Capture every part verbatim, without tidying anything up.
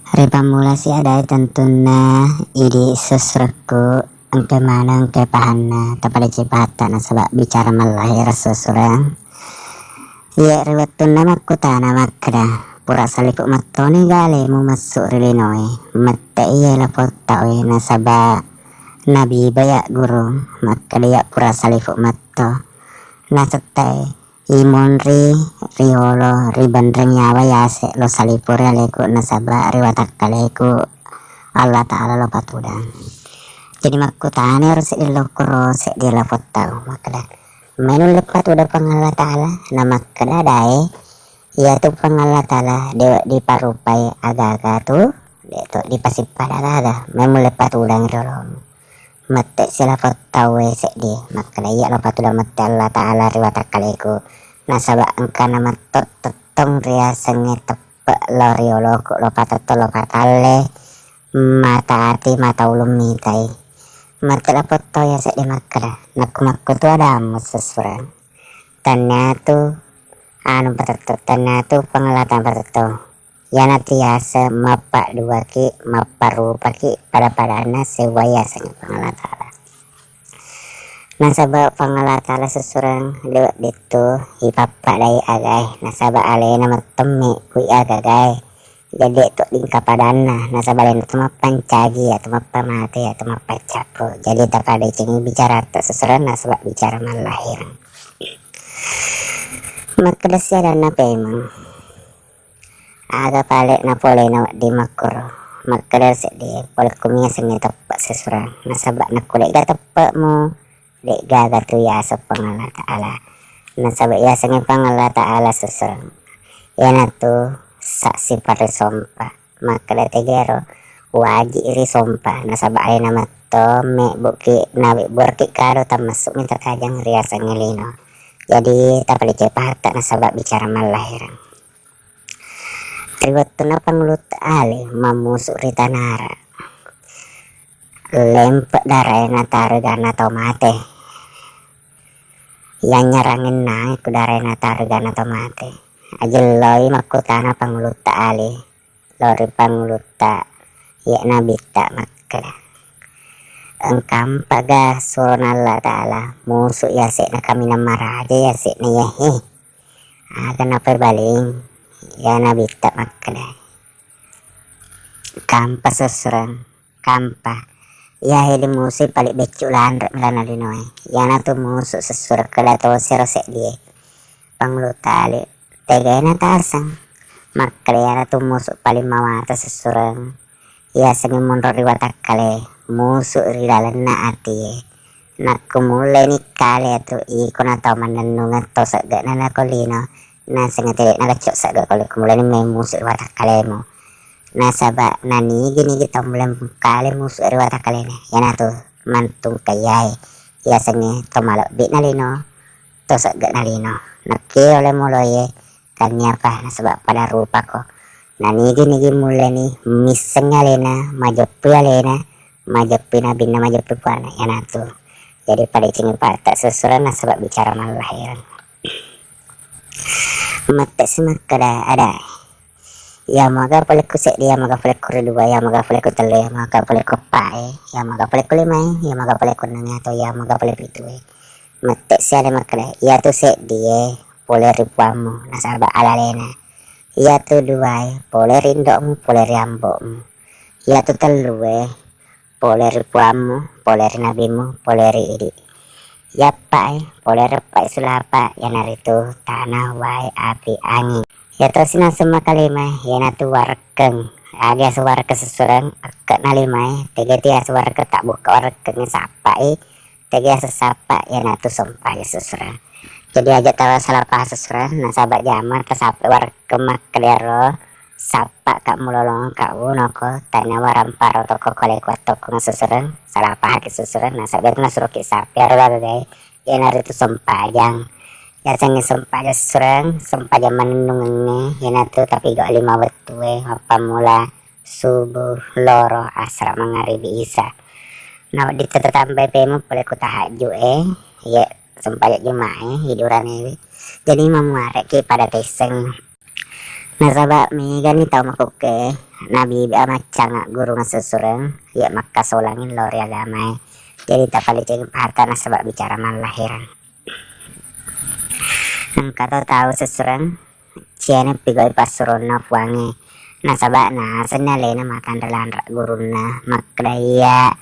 Ripammulasi adae tentunna idi sessurekku engka maneng engka pahanna tapadeceng pahatta nasaba bicara mallahir sessureng. Iye ri wettunna makkutana makkeda, pura salipu mettoni galemu massu ri linoe, mette iye lapottaue nasaba nabiba ya guru makkeda ya pura salipu metto. Nasettai imunri riolo ri benreng yawa yase lo salipu ri aleku nasaba ri watakkaleku Allah Ta'ala lo patudang. Jadi makkutana ero seddi lokoro seddi lapottau makkeda, "Mai nulle patudang Puang Allah Ta'ala?" Namakkeda, "Dae, iyatu Puang Allah Ta'ala dewa diparupai agaga tu, de to dipasippada agaga, mai mulle patudang riolomu." Mette silapottaue seddi makkeda, "Iya lo patudang mette Allah Ta'ala ri watakkaleku, nasaba engkana metto tettong riasengnge teppe lo rioloku, lo patetto lo patalle, mata ati mata ulung mitai." Mette lapottau ya seddi makkeda, "Nakku makkutu adammu sessureng. Tanniatu anu patetto, tanniatu Puang Allah Ta'ala patetto." Iyanatu yaseng mappadduaki, mapparupaki pada-padanna sewwa yasengnge Puang Allah Ta'ala. Nasaba Puang Allah Ta'ala sessureng de weddittu ipappadai agae, nasaba alena mettemmi kui agagae. Jadi de to dingka padanna, nasaba alena tu mappancaji, ya tu mappamate, ya tu mappaccappu. Jadi tapadecengi bicara ta sessureng nasaba bicara mallahireng. Makkeda siadanna pemeng. Aga pale napolena wedding makkuro. Makkeda seddi, pole kumia sengnge teppe sessureng. Nasaba nakko de'ga teppemu, de'gaga tu yaseng Puang Allah Ta'ala. Nasaba yasengnge Puang Allah Ta'ala sessureng. Iyanatu saksi parisompa. Makkeda tegero, waji risompa. Nasaba alena metto, mebbuki, nawebburki kado tammassu mita kajang riasengnge lino. Jadi tapadeceng pahatta nasaba bicara mallahireng. Ri wettunna Pangulutta Ali mammusu ri Tanara, lempe darae nataro ganna tau mate. Yannyarangennangi ku darae nataro ganna tau mate. Ajelloi makkutana Pangulutta Ali lao ri Pangulutta, iye Nabitta makkeda, engkampaga surona Allah Ta'ala musu yase'na kaminang maraja yase'na yahe? Aga napebaling ya Nabitta makkeda, kampa sessureng, kampa. Iyahe limusu pale beccu lanre milana linoe. Iyanatu musu sessureng keda tosero seddie. Pangulutta Ali, tegae nataseng. Makkeda iyanatu musu paling mawata sessureng. Yasengnge monro ri watakkale, musu ri lalenna atie. Nakko mulleni kale atu iko na tau mannennungeng to segge'na nako lino, nasengnge tede nagacco segge ko lino, ko mulleni memmusu ri watakkalemu. Nasaba nanigi-nigi tau mulle kale musu ri watakkalena, iyanatu mantungka iyae, yasengnge to malebbi'na lino, to segge'na lino. Nakke ole muloye, tanniapa nasaba pada rupako. Nanigi-nigi mulleni misseng alena, majeppui alena, majeppui nabinna, majeppui puanna, iyanatu. Jadi padecengi patta sessureng nasaba bicara mallahireng. Mette si makkeda adae, iya maga pole ku seddi, iya maga pole ku ri dua, iya maga pole ku tellu, iya maga pole ku eppa e, iya maga pole ku lima e, iya maga pole ku enneng e, atau iya maga pole pitu e. Mette si ale makkeda, iyatu seddi e pole ri puammu nasaba alalena. Iyatu dua e pole ri indo'mu, pole ri ambo'mu. Iyatu tellu e pole ri puammu, pole ri nabimmu, pole ri idi. Iyappa e pole ri eppa e sulapa, iyanaritu tana, wae, api, anging. Iyatosi naseng makalima e, iyanatu warekkeng. Aga yaseng warekkeng sessureng, ekke'na lima e, tega tu yaseng warekkeng, tabbukka warekkeng e, sappa i, tega yaseng sappa, iyanatu sompa e sessureng. Jadi aja tau salah paham sessureng, nasaba jama tasappa warekkeng makkedaro, sappa ka mulolong ka unoko, tania waramparo tokko kole kuat tokko sessureng, salah paham ki sessureng, nasaba itu nasuruki sappa ro gagai, iyanaritu sempajang. Yasengnge sempajang sessureng, sempajang mannennungengnge, iyanatu tapigau lima wettue, mappammula subuh, loro, asra, mangaribi, isa. Nawedding tette tambai pemeng pole ku tahajju e, iye sempajang juma e, idi uranewi. Jadi mamuareki pada taisseng. Nasaba' megani tau makukke nabibi amaccang aggurung assussureng, iya makkasolangi lao ri agamae. Jadi tapadecengi pahata nasaba' bicara mallahireng. Engka to tau sussureng, ciane pigau'i passuronna Puangnge. Nasaba' nasenni alena matanre lanre gurunna, makkeda, iya,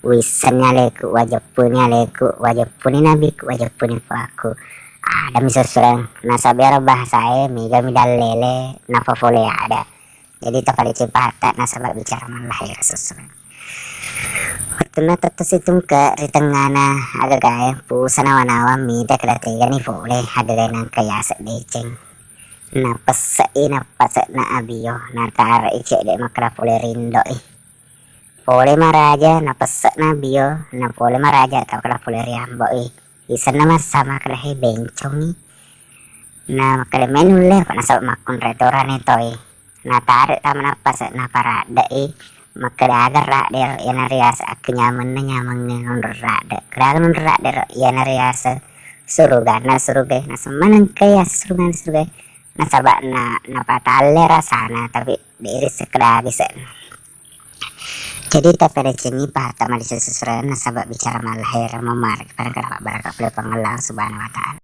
wissenni aleku, wajeppuni aleku, wajeppuni nabiku, wajeppuni puakku. Adami sussureng, nasaba' iyaro bahasae megami dallele napafole ada. Jadi tapadecengi pahata nasaba' bicara mallahireng sussureng. Wettunna tettesi tungke ri tengngana agagae, pusa nawa-nawa mita keda tegani fole agagae nangka yaseng deceng. Napesse'i nappase'na abio, natare'i cedde' makkeda pole ri indo'i. Pole maraja napesse'na abio, napole maraja tau keda pole ri ambo'i. Isenna massama keda he bencongi. Na makkeda, "Meni ulle," apa nasaba' makkunrai torani toi. Natare' tama nappase' naparadde'i. Makkeda, "Aga radde ro?" Iyana riaseng akkenyamenna nyamengnge nonro radde'. Keda aga nonro radde ro? Iyana riaseng suruganna surugae. Naseng manengka yaseng suruganna surugae. Nasaba' na, napatalle rasana, tapi de' ri sekedagi se'na. Jadi tapadecengi pahata madeceng sussureng nasaba' bicara mallahireng, mamareki pada kada pabbaraka pole Puang Allah Subhanahu wa Ta'ala.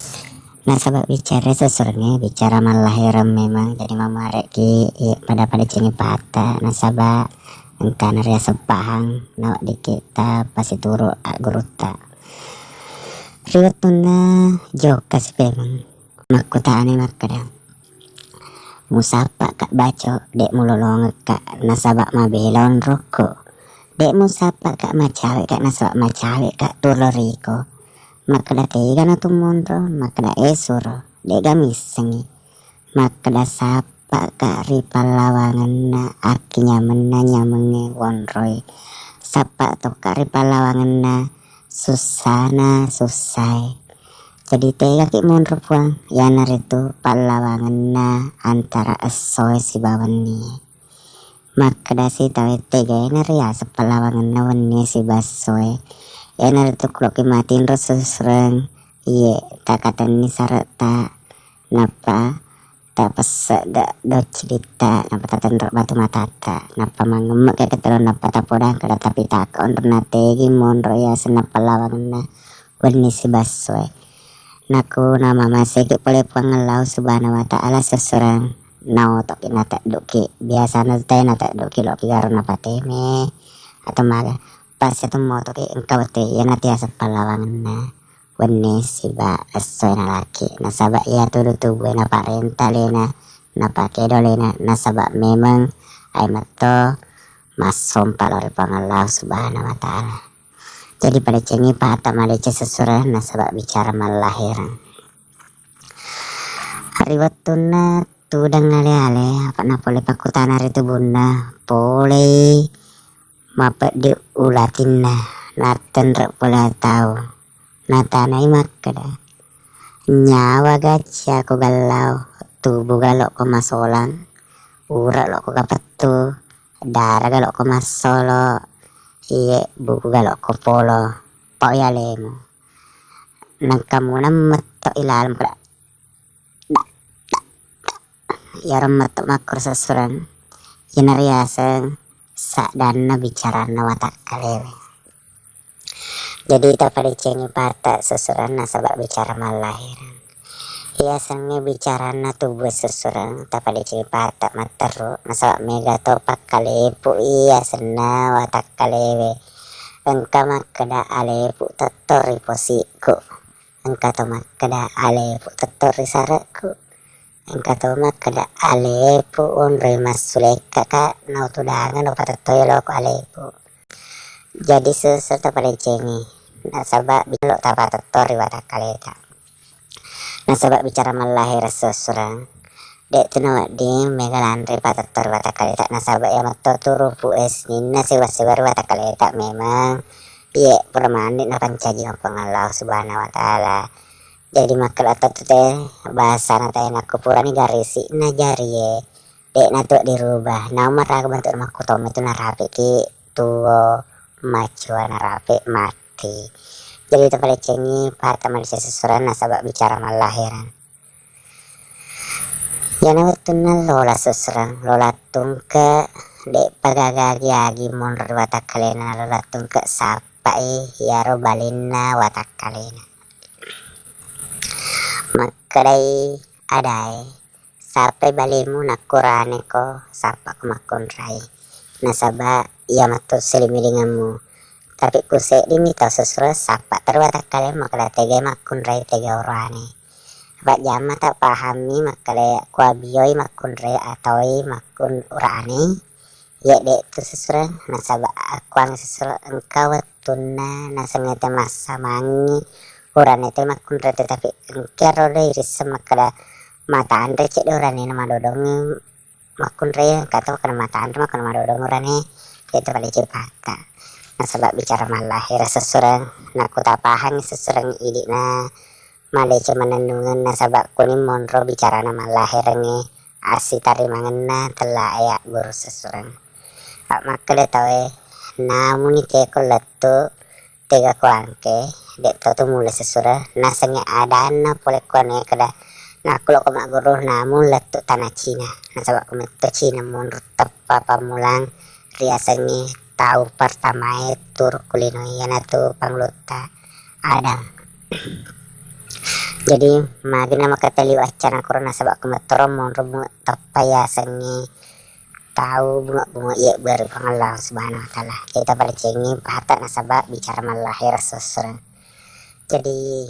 Nasaba' bicara sussurengnge bicara mallahireng memang, jadi mamareki, iya, pada padecengi pahata nasaba' engkana riaseng pahang naweddikki tapasituru' aggurutta. Ri wettunna jokka si pemeng. Makkutana makkeda, "Musappakka' baco, de' mulolongekka' nasaba' mabela onrokku. De' musappakka' macawekka' nasaba' macawekka' tulo riko." Makkeda, "Tegana tu monro?" Makkeda, "E suro, de'ga missengngi." Makkeda, "Sappakka' ri pallawangenna akkinyamenna nyamengnge wonroi. Sappa' tokka' ri pallawangenna sussana sussae." Jadi tegaki' monro Puang, iyanaritu pallawangenna antara essoe sibawa wennie. Makkedasi tauwe, "Tegaena riaseng pallawangenna wennie sibawa essoe? Iyanaritu kuloki matinro sussureng, iye, takatenni sare'ta, nappa tapesse' de' docciditta, nappa tatenro batu matatta, nappa mangemme'ka ketero, nappa tapodang kada tapi taka onronna tegi monro iyasenna pallawangenna wenni sibawa essoe." Nakku namamaseki pole Puang Allahu Subhanahu wa Ta'ala, sussureng naotoki natedduki. Biasana tette natedduki loki garo napateme atau maga. Pas itu motoki engka wettu iyana tiaseng pallawangenna wenni siba essoe nalaki. Nasaba' iyatu tubue naparenta alena, napakedo alena, nasaba' memeng ae metto massompa lao ri Puang Allah Subhanahu wa Ta'ala. Jadi padecengi pahata madeceng sussureng nasaba' bicara mallahireng. Ri wettunna tudang ale-ale, apa' napole pakkutana ri tubunna, polei mapeddi ulatinna, nattenre' pole tau. Natanai makkeda, "Nyawaga ciako gallau, tubuga lokko masolang, ura' lokko kapettu, daraga lokko massolo, iye bukuga lokko polo, pao alemu. Nengka munang metto ilaleng pura." Iyaro metto makkuro sussureng, iyana riaseng saddanna bicaranna watakkalewe. Jadi tapadecengi pahata sussureng nasaba' bicara mallahireng. Iyasengnge bicaranna tubue sussureng, tapadecengi pahata matteru, nasaba' mega to pakkalepu iyasenna watakkalewe. Engka makkeda alepu tetto ri posikku. Engka to makkeda alepu tetto ri sare'ku. Engka to makkeda alepu onroi massulekkaka, nautudangeng napatettoi loko alepu. Jadi sussureng tapadecengi, nasaba' bilo tapatetto ri watakkaleta. Nasaba' bicara mallahireng sussureng, de' tu nawedding mega lanre patetto ri watakkaleta, nasaba' iya metto tu rupu e sininna siwa-siwa ri watakkaleta memeng, iye, pura mandi napancaji Puang Allah Subhanahu wa Ta'ala. Jadi makkeda to tette, bahasana tette, nakko purani garisi'na jarie, de' natu dirubah. Naung maraga bentuk makkutomi tu narapiki tuo, macua narapi mati. Jadi tapadecengi pahata madeceng sussureng nasaba' bicara mallahireng. Iyana wettunna lola sesereng, lola tungke, de'pa gaga agi-agi monro ri watakkalena, lola tungke sappai iyaro balenna watakkalena. Makkedai adae, "Sappai balemu nakko uraneko, sappako makkunrai. Nasaba iya mattu silimingenmu. Tapi ku seddimi tau sesereng sappa terus watakkalemu makkeda tegai makkunrai, tegai urane." Apa jamma tapahammi makkeda kuabioi makkunrai ataui makkun urane. Iya de'tu sesereng, nasaba akuang sesereng engka wettunna nasengnge te massamangngi urane te makkunrai, tetapi engka ro de irisseng makkeda matanre cedde urane na madodongngi makkunrai, engka to makkeda matanre makkeda madodong urane, itu pada cepatta. Nasaba bicara mallahir sesereng, nakku tapahangngi sesereng idi'na madeceng mannennungeng, nasaba kuni monro bicarana mallahirengnge assitarimangenna tella aya guru sesereng. Pak makkeda tauwe, namuni teko lettu tega kuangke, de' to tu mula sesereng, nasengnge adanna pole kuane keda nakku loko magguru namu lettu tana Cina, nasaba ku metto Cina monro teppa pammulang riasengnge tau pertamae turukku lino, iyanatu pangulutta Adam. Jadi magina makatali waccana kuro nasaba ku mettoro monro bunga teppa yasengnge tau bunga-bunga iya beri Puang Allah Subhanahu wa Ta'ala. Kita pada cengi pata nasaba bicara mallahir sesereng. Jadi